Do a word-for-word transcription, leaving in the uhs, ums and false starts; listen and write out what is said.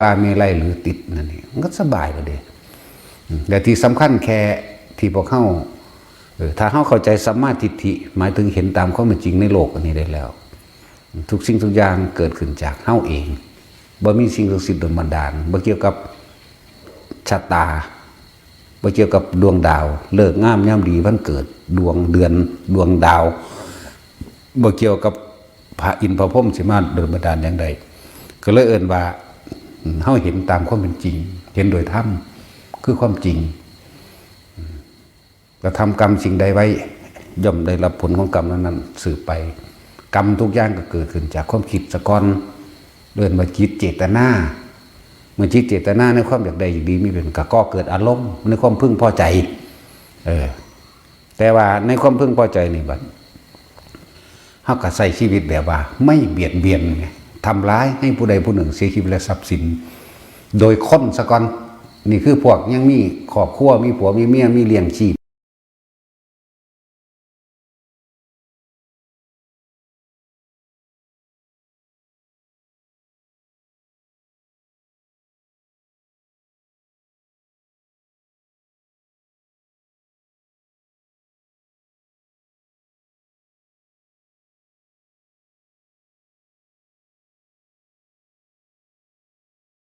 ปาเมลัยหรือติดนั่นเอง มันก็สบายเลยเด้ อืม แต่ที่สำคัญแค่ที่พวกเฮา เออ ถ้าเฮาเข้าใจสัมมาทิฏฐิ หมายถึงเห็นตามความเป็นจริงในโลกอันนี้ได้แล้ว ทุกสิ่งทุกอย่างเกิดขึ้นจากเฮาเอง บ่มีสิ่งศักดิ์สิทธิ์ดลบันดาล บ่เกี่ยวกับชะตา บ่เกี่ยวกับดวงดาว ฤกษ์งามยามดีวันเกิด ดวงเดือน ดวงดาว บ่เกี่ยวกับพระอินทร์พระพรหมสิมาดลบันดาลอย่างใด ก็เลยเอิ้นว่า อืม เฮาเห็นตามความเป็นจริง เห็นโดยธรรม คือความจริง อืม กระทำกรรมสิ่งใดไว้ ย่อมได้รับผลของกรรมนั้นๆ สืบไป กรรมทุกอย่างก็เกิดขึ้นจากความคิดซะก่อน เอิ้นว่าจิตเจตนา เมื่อจิตเจตนาในความอยากได้อยากดีมีเป็น ก็ก่อเกิดอารมณ์ในความพึงพอใจ เออ แต่ว่าในความพึงพอใจนี่บัด เฮาก็ใช้ชีวิตแบบว่าไม่เบียดเบียนไง ทำร้ายให้ผู้ใดผู้หนึ่งเสียชีวิตและทรัพย์สิน โดยคนซะก่อน นี่คือพวกยังมีครอบครัว มีผัว มีเมีย มีเลี้ยงชีพ